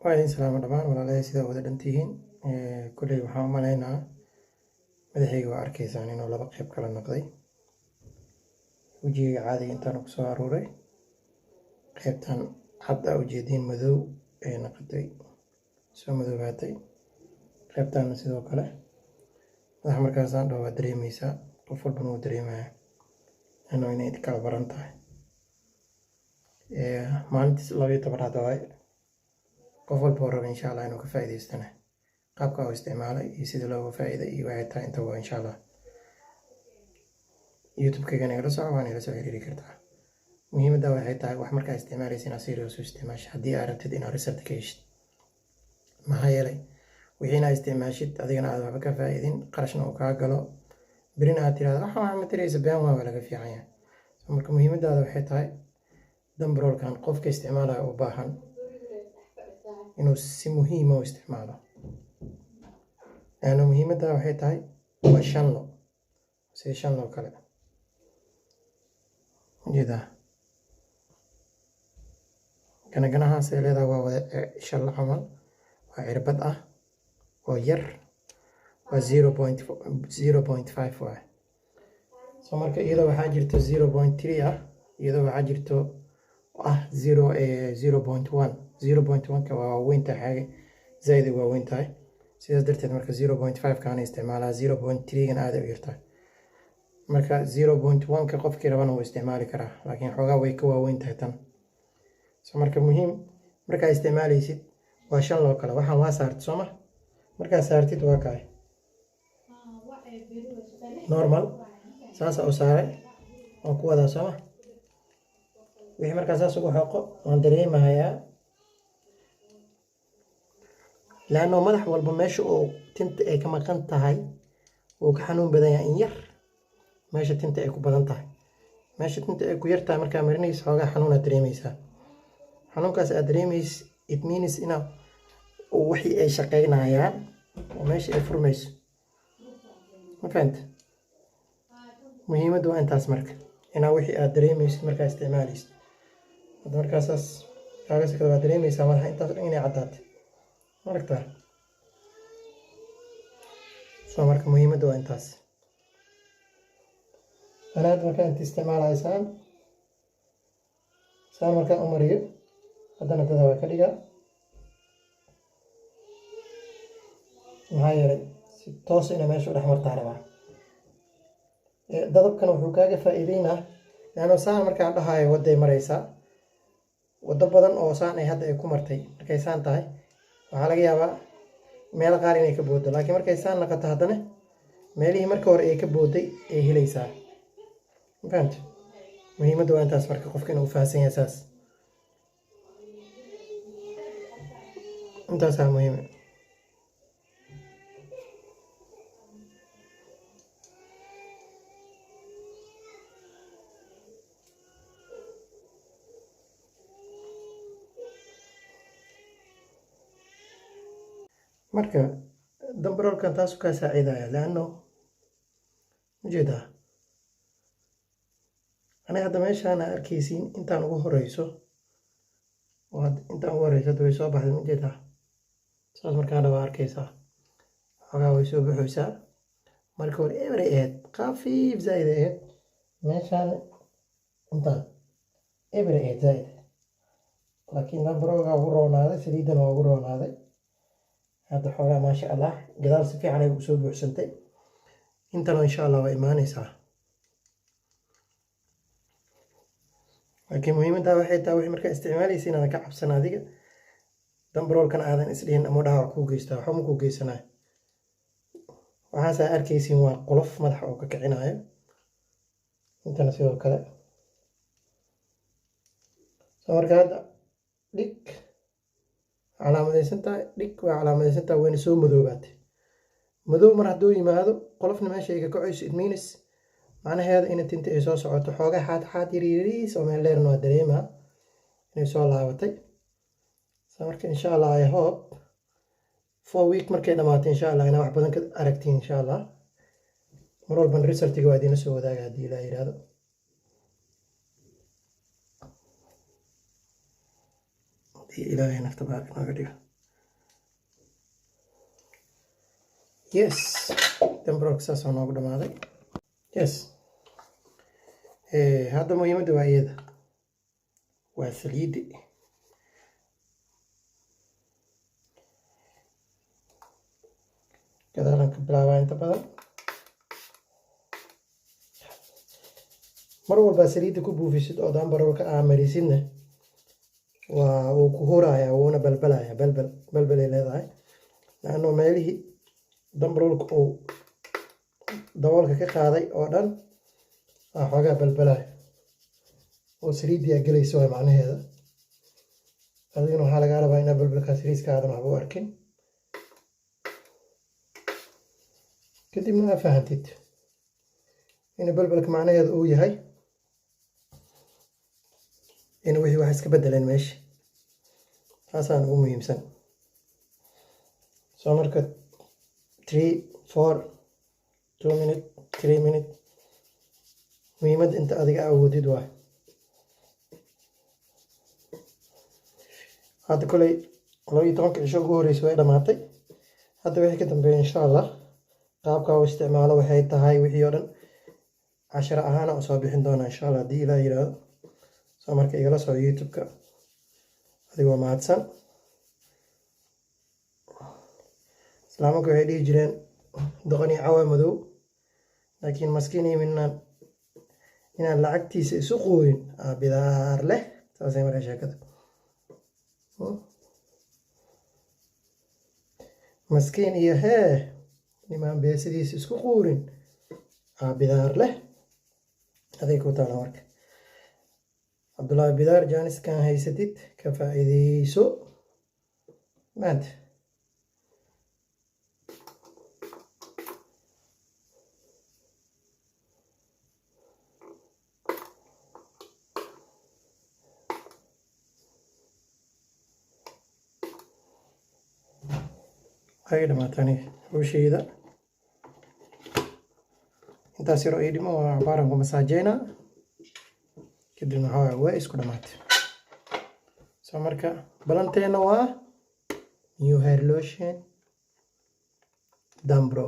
Waa idin salaamo dhammaan walaalahay, sidaa wada dhantihiin. Kolley waxaan u malaynaa madaxayga waa arkaysaan inuu laba qayb kala noqday. Wejigayga caadiga intaan ku soo aruuray, qaybtan cad aa ujeediin madow ee noqotay, soo madoobaatay. Qaybtanna sidoo kale madaxa markaasaan dhaho waa dareemeysaa, qof walbana wuu dareemaya inuu inay kala baran tahay. Maalintii 12aad waaye, qof walba oo raba insha Allah inuu ka faa'iidaystana qaabka uu isticmaalay iyo sida looga faa'iiday iyo waxay tahay intaba insha Allah YouTube-kayga nagala soco, waan igala soo xiriiri kartaa. Muhiimadda waxay tahay wax markaa isticmaalaysa inaad serious u isticmaasho haddii aad rabtid inaad result ka heshid. Maxaa yeelay wixii inaad isticmaashid adigana aad waxba ka faa'iidin, qarashna uu kaa galo, berina aad tirahdo waxa wax ma taraysa, been waa laga fiican yahay. Marka muhiimaddaada waxay tahay dambaroolkan qofka isticmaalaya u baahan inuu si muhiima u isticmaalo. Laanna muhiimadda waxay tahay waa shanlo, sida shanlo kale ujeedaa ganaganahaas ay leedahay, waa wada shallo camal, waa cirbad ah oo yar, waa 0.05 waay. So marka iyadoo waxaa jirto 0.3 ah, iyadoo waxaa jirto ah 0.1. 0.1 ka waa waaweyn tahay, zaaid ay waaweyn tahay. Sidaas darteed marka 0.5 kaana isticmaalaa, 0.3 gan aad ay u yartahay. Marka 0.1 ka qofkii rabana wuu isticmaali karaa, laakiin xoogaa way ka waaweyn tahay tan. So marka muhiim markaa isticmaalaysid waa shan loo kale, waxaan waa saartid sooma, markaa saartid waa kaay normal saasa u saaray waan ku wadaa sooma. Wixii markaa saas ugu xoqo waan dareemahayaa, laanno madax walba meesha uu tinta ay ka maqan tahay wuu ka xanuun badan yahay in yar meesha tinta ay ku badan tahay. Meesha tinta ay ku yar tahay markaa marinaysa xoogaa xanuun aad dareemaysaa. Xanuunkaas aad dareemaysa it means ina wixii ay shaqaynayaan oo meesha ay furmayso. Ma fahanta? Muhiimaddu waa intaas, marka inaa wixii aad dareemaysid markaa isticmaalaysid. Hadda markaa saas kaaga sikada waa dareemaysaa madaxa intaas dhan inay caddaatay, ma aragtaa? So marka muhiimadda waa intaas. Ana hadda markaa inta isticmaalaysaan saan markaan u mariyo, haddana dada waa ka dhigaa, maxaa yeelay si toos inay meesha u dhex martaa rabaa. Dadabkan wuxuu kaaga faa'iideynaa leanno saan markaan dhahayo wadday maraysaa, waddo badan oo saan ay hadda ay ku martay. Markay saan tahay waxaa laga yaabaa meelo qaar inay ka booddo, laakiin markay saan noqoto haddana meelihii marka hore ay ka boodday ay helaysaa. Ma fahamte? Muhiimadda waa intaas, marka qofka inuu fahansan yahay saas, intaasaa muhiim. Marka dambaroolkan taasu kaa saacidaya, leanno ujeedaa aniga hadda meeshaan aa arkaysiin intaan ugu horeyso, intaan ugu horeyso hadda way soo baxday, ujeedaa? Saas markaan dhawaa arkaysaa xoogaa way soo baxaysaa. Marka hore eberay ahayd, khafiif zaaid ay ahayd meeshaan, intaan eberay ahayd zaaid, laakiin dambarooga ugu roonaaday, saliiddana waa ugu roonaaday. Hadda xoogaa maasha Allah gadaal si fiican ay ugu soo buuxsantay, intana insha Allah waa imaanaysaa. Laakiin muhiimadda waxay tahay wixii markaa isticmaalaysa inaadan ka cabsan adiga dambaroolkan, aadan isdhihin ama dhaawac kuu geystaa, waxba ma kuu geysanayo. Waxaasaa arkaysiin waa qolof madaxa oo ka kicinayo. Intana sidoo kale. So marka hadda dhig calaamadaysan tahay, dhig waa calaamadaysan tahay, wayna soo madoobaatay. Madow mar hadduu yimaado, qolofna meesha ay ka kacayso, it means macnaheeda in tinta ay soo socoto xoogaa xaad xaad yariis oo meel dheerna waa dareemaa inay soo laabatay. So marka insha Allah I hope 4 week markay dhamaato insha Allah inaa wax badan ka aragtiin insha Allah. Mar walban resultiga waa idiinla soo wadaaga haddii Ilaah yidhaahdo, haddii Ilaahay nafta baaqi nooga dhigo. Yes, dambarolka saasoo noogu dhamaaday. Yes, hadda muhiimadda waa iyada, waa saliidi. Gadaalan ka bilaabaa. Inta badan mar walbaa saliidda ku buufisid oo dambarolka aa marisidna, waa wuu ku hurayaa, wuuna balbalayaa. Balbal balbalay leedahay, laanno meelihii dambarolka uu daboolka ka qaaday oo dhan aa xoogaa balbalaya oo saliiddii aa gelaysa waay macnaheeda. Adigana waxaa lagaa rabaa inaa balbalkaa saliiska aadan waxba u arkin, kadibna aa fahantid in balbalka macnaheedu uu yahay in wixii wax iska bedeleen meesha. Taasaan ugu muhiimsan. Soo marka 3, 4, 2 minute, 3 minute, muhiimadda inta adiga awoodid waay. Hadda koley 12-ka cisho ugu horreysay way dhamaatay. Hadda wixii ka dambeeya, insha Allah, qaabka u isticmaalo waxay tahay wixii oo dhan casharo ahaana usoo bixin doonaa, insha Allah, haddii Ilaah yiraahdo. Soo marka igala soco YouTube-ka adigoo mahadsan. Islaamanka waxay dhihi jireen doqon iyo cawa madow, laakiin maskiin iyo minaan inaan lacagtiisa isu quurin aa bidaar leh. Saasay markaa sheekada. Maskiin iyo hee nimaan beesadiisa isku quurin aa bidaar leh. Aday ku taala. Marka Cabdullaahi Bidaar, jaaniskan haysatid ka faa'iideyso maanta. Waxay dhamaatay aniga hawshayda. Intaas yaroo ii dhimo waa cabaaran ku masaajeynaa, kadibna waxaa waaye waa isku dhamaatay. So marka balanteena waa new hair lotion Dambro.